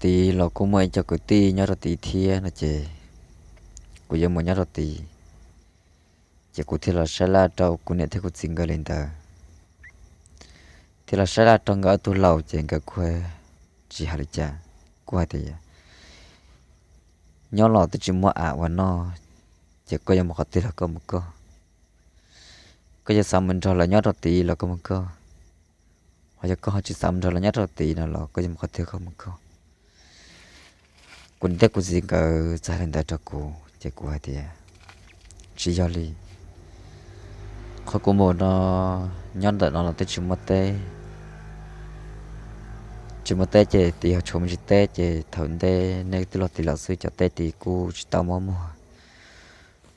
tid los kuj muaj ib co kwv tij nyob rau tid thiab no ces kuv yuav mus nyob rau tid. Ces kuv thiaj los saib laj rau kuv niam thiab kuv txiv nkawd li ntawd, thiaj los saib laj rau nkawd ob tug laus ces nkawd kuj tsis hais li cas, kuj hais tias, nyob los twb tsis muaj av ua noj, ces koj yuav mus qhov twg los koj mus koj. Koj yuav xav mus nrog lawv nyob rau tid los koj mus koj, ho yog koj ho tsis xav mus nrog lawv nyob rau tid no los koj yuav mus qhov twg koj mus koj. Kuv niam thiab kuv txiv nkawd txawm hais li ntawd rau kuv ces kuv hais tias, tsis yog li, qhov kuv mus no, nyob ntawm no los twb tsis muaj teb, tsis muaj teb ces tid ho tshuav me ntsis teb ces thaum ntej nej twb los tid los xwb, cov teb tid kuj tsis tau muab muag,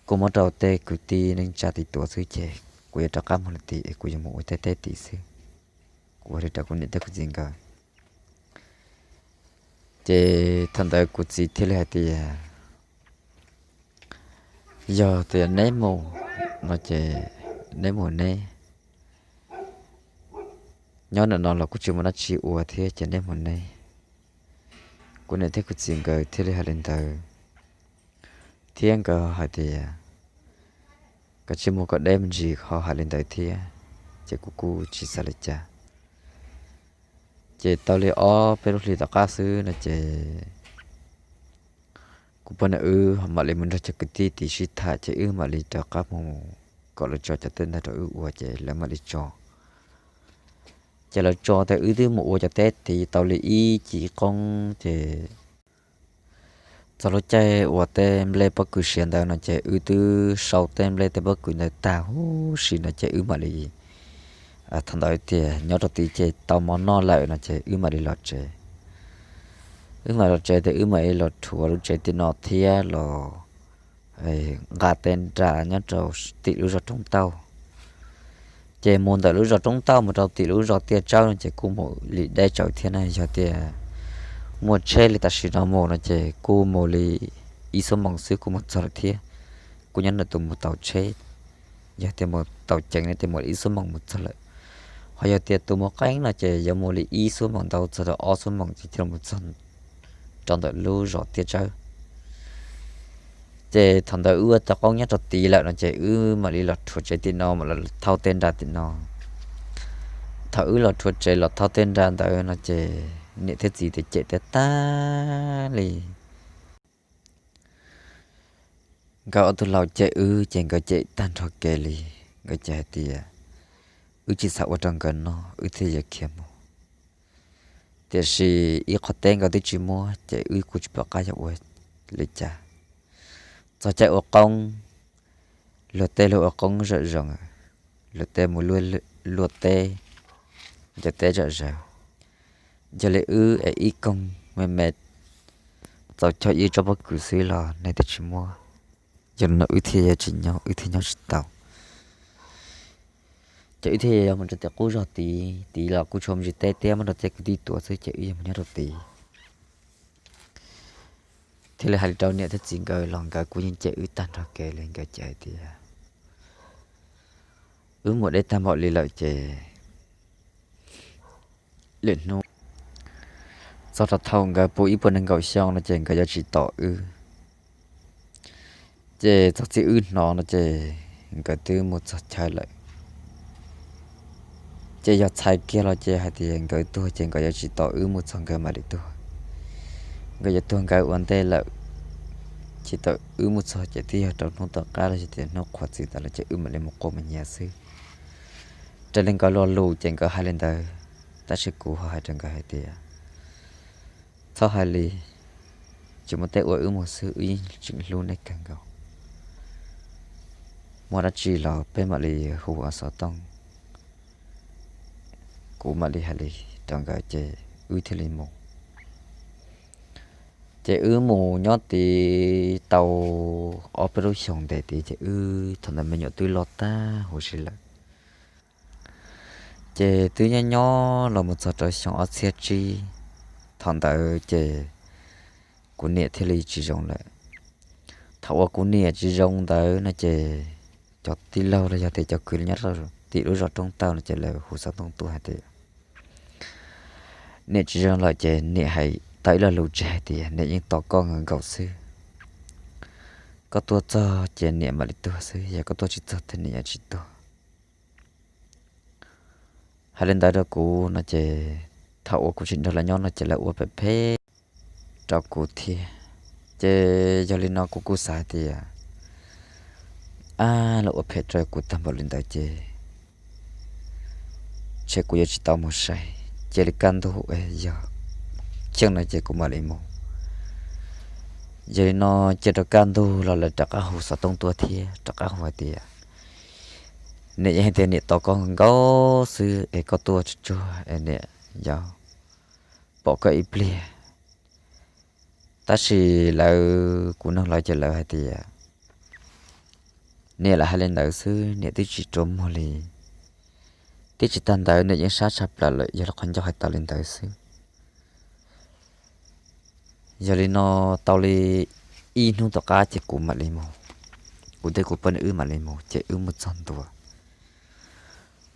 kuj muab rau tej kwv tij neej tsa tid tuav xwb ces kuv yuav rov qab mus li tid es kuv yuav mus ua teb teb tid xwb. Kuv hais li rau kuv niam thiab kuv txiv nkawd. Ces thaum ntawd kuv txiv thiaj li hais tias, yog tias neb mus no ces neb mus neb, nyob ntawm no los kuj tsis muaj dab tsi ua thiab ces neb mus neb. Kuv niam thiab kuv txiv nkawd thiaj li hais li ntawd, thiab nkawd hais tias, koj cia li mus kom deb me ntsis ho hais li ntawd thiab, ces kuv kuj tsis xav li cas. Ces tau li ob peb lub hlis tom qab xwb no ces kuv poj niam wb mam li mus nrog cov kwv tij tid sib tham ces wb mam li rov qab mus kom lawv tso cov teb ntag rau wb ua ces lawv mam li tso. Ces lawv tso tas wb twb mus ua cov teb tid tau li ib cim qoob ces txog lub caij uas tej nplej pob kws siav ntawd no ces wb twb sau tej nplej tej pob kws ntawd tag huv si no ces wb mam li, thaum ntawd tias nyob rau tid ces tau mov noj lawm no ces wb mam li los tsev. Wb mam los tsev tias wb mam li los rhuav lub tsev tim no thiab los nqa tej nra nyob rau tim lub zos Roob Tauj. Ces mus ntawm lub zos Roob Tauj mus rau tim lub zos Tiaj Tsawb no ces kuj mus li deb tsawv thiab na, yog tias muaj tsheb li tam sim no mus no ces kuj mus li ib xuab moos xwb kuj mus txog lawm thiab. Kuj nyob ntawm tus mus taus tsheb, yog tias mus taus ceev no ces mus li ib xuab moos mus txog lawm. Ho yog tias tus mus qeeb no ces yuav mus li ib xuab moos ntau txog rau ob xuab moos ces thiaj mus txog rau ntawm lub zos Tiaj Tsawb. Ces thaum ntawd wb ua tau qoob nyob rau tid lawm no ces wb mam li los rhuav tsev tim no mam los thau tej nra tim no. Thaum wb los rhuav tsev los thau tej nra ntawd no ces niam thiab txiv tias cem tiag tag li. Nkawd ob tug laus cem wb ces nkawd cem tag nrho kev li. Nkawd cem hais tias wb tsis xav ua rau nkawd no wb thiaj yuav khiav mus. Tiam sis ib qho teb nkawd twb tsis muab ces wb kuj tsis pom qab yuav ua li cas. Txog caij ua qoob, luag tej luag ua qoob zom zoo, luag tej mus luaj teb, ncaws teb zom zaws. Yog li wb es ib koog me me txaus cog ib tsob pob kws xwb los nej twb tsis muab. Yog li no wb thiaj yuav tsis nyob, wb thiaj nyob tsis tau. Ces wb thiaj yuav mus rau tim qub zos tid, tid los kuj tshuav me ntsis teb thiab muab rau tej kwv tij tuav xwb ces wb yuav mus nyob rau tid. Thiaj li hais li rau niam thiab txiv nkawd los nkawd kuj yeej cem wb tag nrho kev li, nkawd cem hais tias wb mus deb tag npaum li lawm ces lwm hnub txog rau thaum nkawd puv ib puas nees nkaum xyoo no ces nkawd yuav tsis tos wb. Ces txog txij wb hnov no ces nkawd twb mus txog chaw lawm. Ces yog txhais kiag los ces hais tias nkawd tuag ces nkawd yuav tsis tos wb mus txog nkawd mam li tuag. Nkawd yuav tuag nkawd ua ntej lawm, ces thaum wb mus txog ces twb yog rau hnub tom qab los yog tias hnub qhuav txim tas lawm ces wb mam li mus quaj mus nyiav xwb. Raws li nkawd lo lus ces nkawd hais li ntawd, tab sis kuv ho hais rau nkawd hais tias txhob hais li, tsis muaj tej ua, wb mus xwb, wb yeej tseem hlub nej kawg nkaus. Muaj dab tsi los peb mam li hu ua xov tooj. Kuv mam li hais li rau nkawd ces wb thiaj li mus. Ces wb mus nyob tid tau ob peb lub xyoos ntev tid ces wb thaum ntawd me nyuam twb loj tag huv si lawm. Ces twb nyob nyob los mus txog rau xyoo ob txhiab tsib, thaum ntawd ces kuv niam thiaj li tsis zoo lawm. Thaum uas kuv niam tsis zoo ntawd no ces cov tij laug los yog tias cov kwv nyob rau tim lub zos Roob Tauj no ces lawv hu xov tooj tuaj hais tias niam tsis zoo lawm ces niam hais tau ib lo lus tseg hais tias niam yeej tos koj nkaus nkaus xwb. Koj tuaj txog ces niam mam li tuag xwb, yog koj tuaj tsis txog ces niam yeej tsis tuag. Hais li ntawd rau kuv no ces thaum uas kuv tsis nrog lawv nyob no ces lawv ua phem phem rau kuv thiab. Ces yog li no kuv kuj xav hais tias, ab, lawv ua phem rau kuv tag npaum li ntawd ces ntshe kuv yuav tsis tau mus saib, cia li kaj ntug, yog cheej no ces kuv mam li mus. Yog li no cia rau kaj ntug los lawv rov qab hu xov tooj tuaj thiab rov qab hu hais tias, niam yeej hais tias niam tos koj nkaus xwb es koj tuaj tsuag tsuag es niam yuav pom koj ib pliag. Tab sis lawv, kuv nug lawv ces lawv hais tias, niam lam hais li ntawd xwb, niam twb tsis rua muag li. Twb tsis tag ntawd niam yeej sab tshaj plaws lawm, yog lawv qhov ncauj hais tau li ntawd xwb. Yog li no tau li ib hnub tom qab ces kuv mam li mus, kuv thiab kuv poj niam wb mam li mus ces wb mus txog ntua.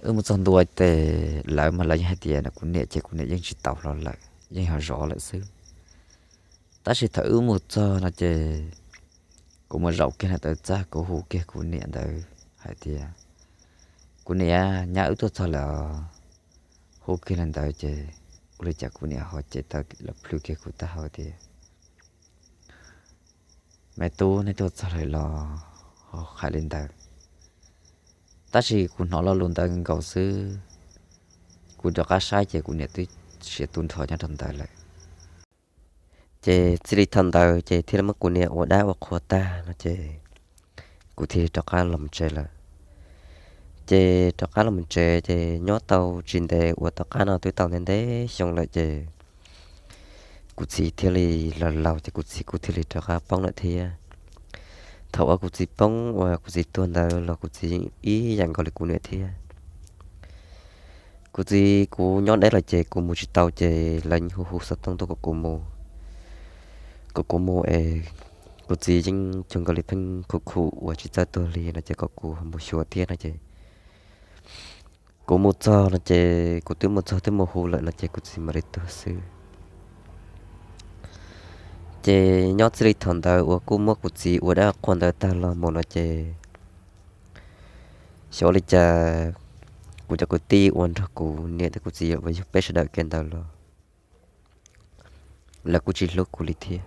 Wb mus txog ntua ces lawv mas lawv yeej hais tias kuv niam ces kuv niam yeej tsis tau hlo lawm, yeej ho zov lawm xwb. Tab sis thaum wb mus txog no ces kuv mus zaum kiag ntawd txaj, kuv hu kiag kuv niam ntawd hais tias, kuv niam, nyab wb tuaj txog lawm. Hu kiag li ntawd ces ua li cas kuv niam ho cev taw los plhws kiag kuv taub hau tias, me tub, nej tuaj txog lawm los? Ho hais li ntawd. Tab sis kuv hnov lo lus ntawd nkaus xwb, kuv rov qab saib ces kuv niam twb siav tu nrho nyob rau ntawd lawm. Ces txij li thaum ntawd ces thiaj li muab kuv niam ua dab ua qhua tag no ces kuv thiaj li rov qab los mus tsev lawm. Ces rov qab los mus tsev ces nyob tau tsis ntev uas tom qab no twb tau ntev ntev xyoo lawm ces kuv txiv thiaj li los laus ces kuv txiv kuj thiaj li rov qab poob lawm thiab. Thaum uas kuv txiv poob uas kuv txiv tuag ntawd los kuv txiv ib yam nkaus li kuv niam thiab. Kuv txiv, kuv nyob deb lawm ces kuv mus tsis tau ces lawv hu hu xov tooj tuaj kom kuv mus, kom kuv mus es kuv txiv yeej cuag nkaus li pheej khuv khuv uas tsis txawj tuag li no ces kom kuv mus xyuas thiab no ces kuv mus txog no ces kuv twb mus txog twb mus hu lawm no ces kuv txiv mam li tuag xwb. Ces nyob txij li thaum ntawd uas kuj muab kuv txiv ua dab qhua ntawd tag los mus no ces xyov ua li cas kuv cov kwv tij uas nrog kuv niam thiab kuv txiv uas yug peb sawv daws kiag ntawd los lawv kuj tsis hlub kuv li thiab.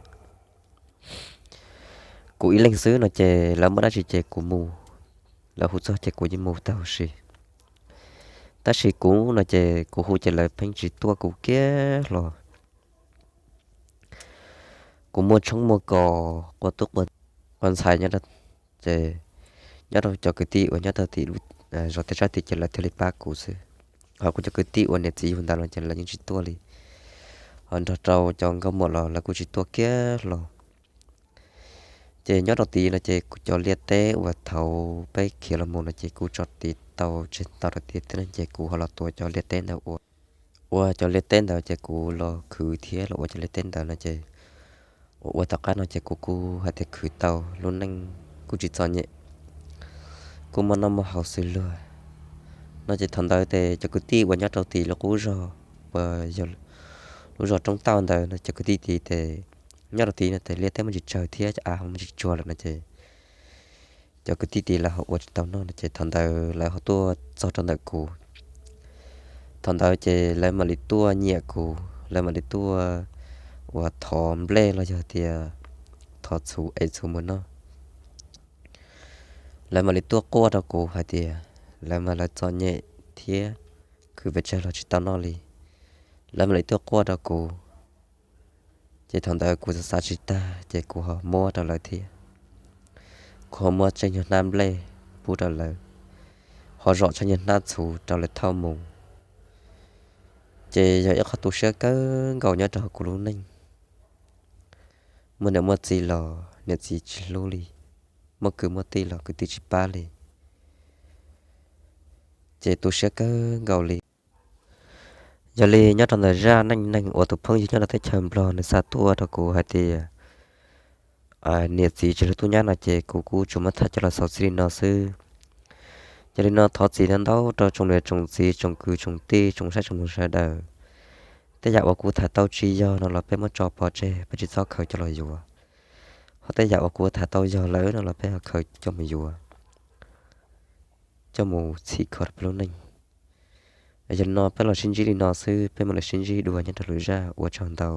Kuv ib leeg xwb no ces lawv muaj dab tsi ces kuv mus, lawv hu txog ces kuv yeej mus tag huv si. Tab sis kuv no ces kuv hu ces lawv pheej tsis tuaj kuv kiag hlo. Kuv muaj tshoob muaj kos, quaj tub quaj ntxhais nyob, ces nyob rau cov kwv tij uas nyob rau tim lub zos tej sab tid ces lawv thiaj li pab kuv xwb. Ho kuv cov kwv tij uas niam txiv yug ntawd no ces lawv yeej tsis tuaj li. Ho nrog rau cov nkauj muam los lawv kuj tsis tuaj kiag hlo. Ces nyob rau tid no ces kuv cov liaj teb uas thaum peb khiav los mus no ces kuv tso tid tau tseg ntau rau tid thiab no ces kuv ho los tua cov liaj teb ntawd ua, ua cov liaj teb ntawd ces kuv los khwv thiab los ua cov liaj teb ntawd no ces ua ua tom qab no ces kuv kuj hais tias khwv tau, lub neej kuj tsis txom nyem, kuj muaj noj muaj haus xws luag no ces thaum ntawd ces cov kwv tij uas nyob rau tim lub qub zog uas yog lub zos Roob Tauj ntawd no cov kwv tij tid ces nyob rau tid no ces liaj teb muaj tsis tsawg thiab cov av muaj tsis tsuag lawm no ces cov kwv tij tid lawv ho ua tsis tau noj no ces thaum ntawd lawv ho tuaj txog rau ntawm kuv. Thaum ntawd ces lawv mam li tuaj nyiam kuv, lawv mam li tuaj uas thov nplej los yog tias thov txhuv ev txhuv mus noj. Lawv mam li tuaj quaj rau kuv hais tias lawv mas lawv txom nyem thiab khwv pes tsawg los tsis tau noj li. Lawv mam li tuaj quaj rau kuv. Ces thaum ntawd kuv xav xav tsis tag ces kuv ho muab rau lawv thiab. Kuv ho muab tsheej nyuag hnab nplej pub rau lawv, ho zom tsheej nyuag hnab txhuv rau lawv thauj mus. Ces yog ib qho tu siab kawg nkaus nyob rau hauv kuv lub neej. Muaj niam muaj txiv los niam txiv tsis hlub li, muaj kwv muaj tij los kwv tij tsis pab li. Ces tu siab kawg nkaus li. Yog li nyob rau ntawm zaj neej neeg uas tus phooj ywg nyob rau teb chaws Nplog nws xa tuaj rau kuv hais tias niam txiv tsis hlub tub nyab no ces kuv kuj tsuas muab tham coj los xaus txij li no xwb. Yog li no thov txim ntau ntau rau tsoom niam tsoom txiv tsoom kwv tsoom tij tsoom saib tsoom mloog sawv daws. Tej yam uas kuv tham tau tsis yog no los peb muab tso pov tseg, peb tsis txhob khaws coj los yuav. Ho tej yam uas kuv tham tau yog lawm no los peb ho khaws coj mus yuav, coj mus txhim kho rau peb lub neej. Yog li no peb los sib ntsib li no xwb, peb mam li sib ntsib dua nyob rau lwm zaj, ua tsaug ntau.